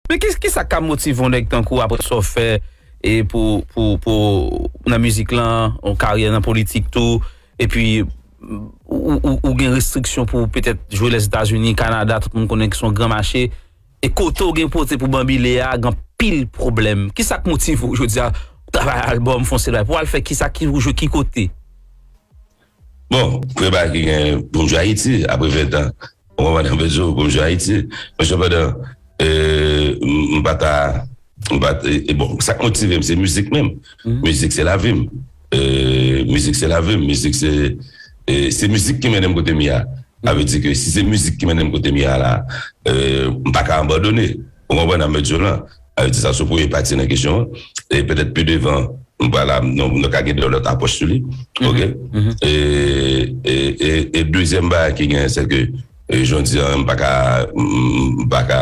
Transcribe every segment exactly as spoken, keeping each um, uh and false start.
Men ki, ki sa k ka motive yon nèg tankou w apre sa w fè e pou, pou, pou nan mizik lan, yon karyè nan politik tou, epi ou, ou, ou gen restriksyon pou w petèt jwe Lèzetazini, Kanada, tout moun konnen ki se yon gran mache, e kote w gen pote pou banbile a, gen anpil pwoblèm. Ki sa k motive w jodi a, travay albòm, fè yon seri bagay, pou w al fè ki sa, ki, ou jwe ki kote? Bon, premye bagay ki gen pou m jwe Ayiti, apre ven tan. Ou konprann sa m vle di w, pou m jwe Ayiti. Men sepandan, euh, m m pa ta, m pa, e, e bon, sa k motive m, se mizik menm. Mizik se lavi m. Euh, mizik se lavi m. Mizik se, e, se mizik ki mennen m kote m ye a. Sa vle di ke si se mizik ki mennen m kote m ye a la, euh, m pa ka abandone. Ou konprann sa m vle di w lan? Sa vle di sa se premye pati nan kesyon an. E petèt pi devan, nou pral la, nou, nou ka gen de lòt apwòch sou li. Oke? E, e, e, e dezyèm bagay ki gen, se ke, e, jodi an, m pa ka, m, m pa ka,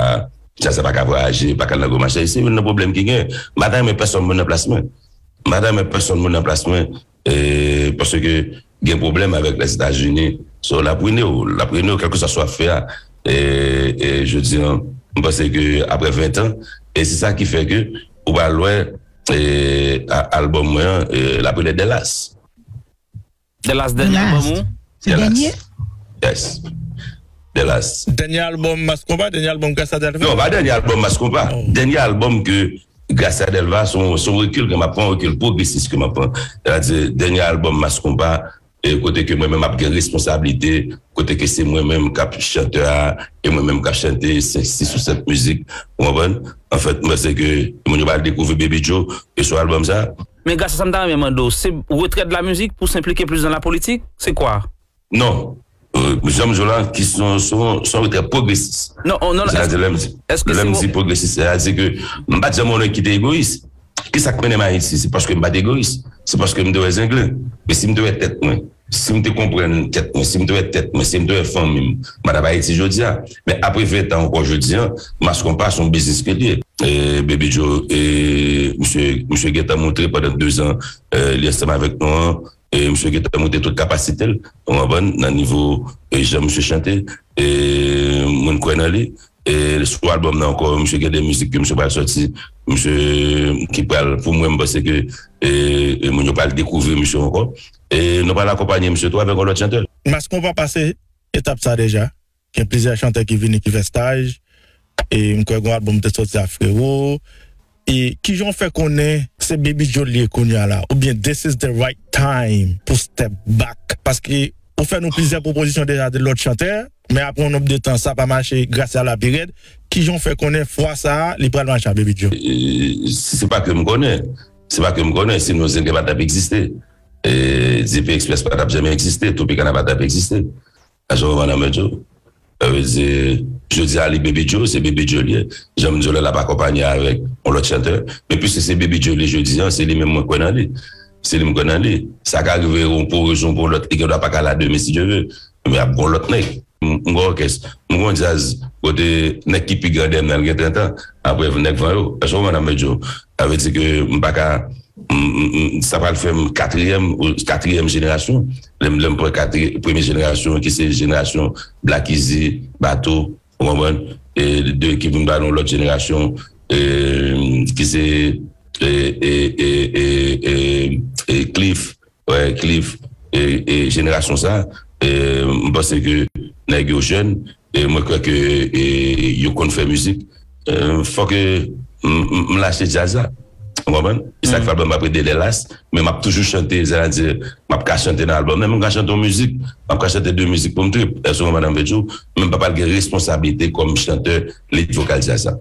sa, sa pa ka vwayaje, pa ka nan gwo mache. Se youn nan pwoblèm ki gen. M pa ta renmen pèsonn moun nan plas mwen. M pa ta renmen pèsonn moun nan plas mwen. E, paske gen pwoblèm avèk Lèzetazini. So, l ap rene w, l ap rene w, kèlkeswa sa w ap fè a. E, e jodi an, m panse ke apre ven tan, e se sa ki fè ke ou pral wè, e, a- albòm mwen an, e, l ap rele Dèlas. Dèlas, dènye albòm ou? Se dènye? Yes. Dèlas. Dènye albòm Mass Konpa, dènye albòm Grasa Delva? Non, pa dènye albòm Mass Konpa. Dènye albòm ke Grasa Delva, se yon, se yon rekil ke m ap pran, yon rekil pwogresis ke m ap pran. Sètadi, dènye albòm Mass Konpa, e kote ke mwen menm m ap gen responsablite, kote ke se mwen menm k ap chantè a, e mwen menm k ap chante senk, sis ou sèt mizik, ou konprann? Anfèt, m panse ke moun yo pral dekouvri Baby Joe, e sou albòm sa. Men Grasa, sa m ta renmen mande w, se retrè de la mizik pou w enplike plis nan la politik? Se kwa? Non. Euh, jan m di w la, ki se yon, se yon, se yon retrè pwogresis. Non, non, non, Sètadi, lè m di, èske lè m se di pwogresis, sètadi ke m pa t janm yon nèg ki te egoyis. Ki sa k mennen m Ayiti? Se paske m pa t egoyis. Se paske m te wè zenglen. Men si m te wè tèt mwen, si m te konprann tèt mwen, si m te wè tèt mwen, si m te wè fanmi m, m pa t ap Ayiti jodi a. Men apre ven tan ankò jodi a, Mass Konpa se yon biznis ke l ye. E Baby Joe, e misye, misye gentan montre pandan de zan, e, li ansanm avèk nou an, e misye gentan montre tout kapasite l, ou konprann, nan nivo, e, jan misye chante, e moun kwè nan li. E sou albòm nan ankò, misye gen de mizik ke misye pral sòti, misye ki pral, pou mwen, m panse ke, e, e moun yo pral dekouvri misye ankò. E nou pral akonpanye misye tou avèk yon lòt chantè. Mass Konpa pase etap sa deja. Gen plizyè chantè ki vini ki fè staj. E m kwè gen yon albòm te sòti a Frewo. E kijan w fè konnen se Baby Joe l ye kounye a la? Oubyen this is the right time pou step back? Paske ou fè nou plizyè pwopozisyon deja de lòt chantè, men apre yon nonb de tan sa pa mache, Grasa la pi rèd. Kijan w fè konnen fwa sa a li pral mache a Baby Joe? E, se pa ke m konnen. Se pa ke m konnen, sinon Zenglen pa t ap egziste. E, D P Express pa t ap janm egziste, Tropicana pa t ap egziste. Èske w konprann sa m vle di w? Sa vle di, jodi a li Baby Joe, se Baby Joe li ye. Jan m di w la, l ap akonpanye avèk yon lòt chantè. Men piske se Baby Joe li jodi a, se li menm mwen kwè nan li. Se li m kwè nan li. Sa ka rive yon pou rezon pou lòt, li gen dwa pa ka la demen si Dye ve. Men ap gon lòt nèg. M m gon òkès. M gon djaz kote nèg ki pi gran dèyè m nan l gen trant an. Apre nèg van yo. Èske w konprann sa m vle di w? Sa vle di ke m pa ka M- m- m- sa pral fè m katriyèm ou katriyèm jenerasyon. Lè m lè m pran katri- premye jenerasyon ki se jenerasyon Black Easy, Bato, ou konprann? E de ki vin ba nou lòt jenerasyon e, ki se e, e, e, e, e, e Cliff, wè, Cliff, e, e jenerasyon sa, e, m panse ke nèg yo jèn, e mwen kwè ke e, yo konn fè mizik. E, fòk e, m, m, m lache djaz la. Ou konprann? E sa k fè albòm ap rele Dèlas, men m ap toujou chante, sètadi, m ap ka chante nan albòm. Men m ka chante yon mizik, m ap ka chante de mizik pou m trip. Èske w konprann sa m vle di w? Men m pa pral gen responsablite kòm chantè lead vokal djaz la.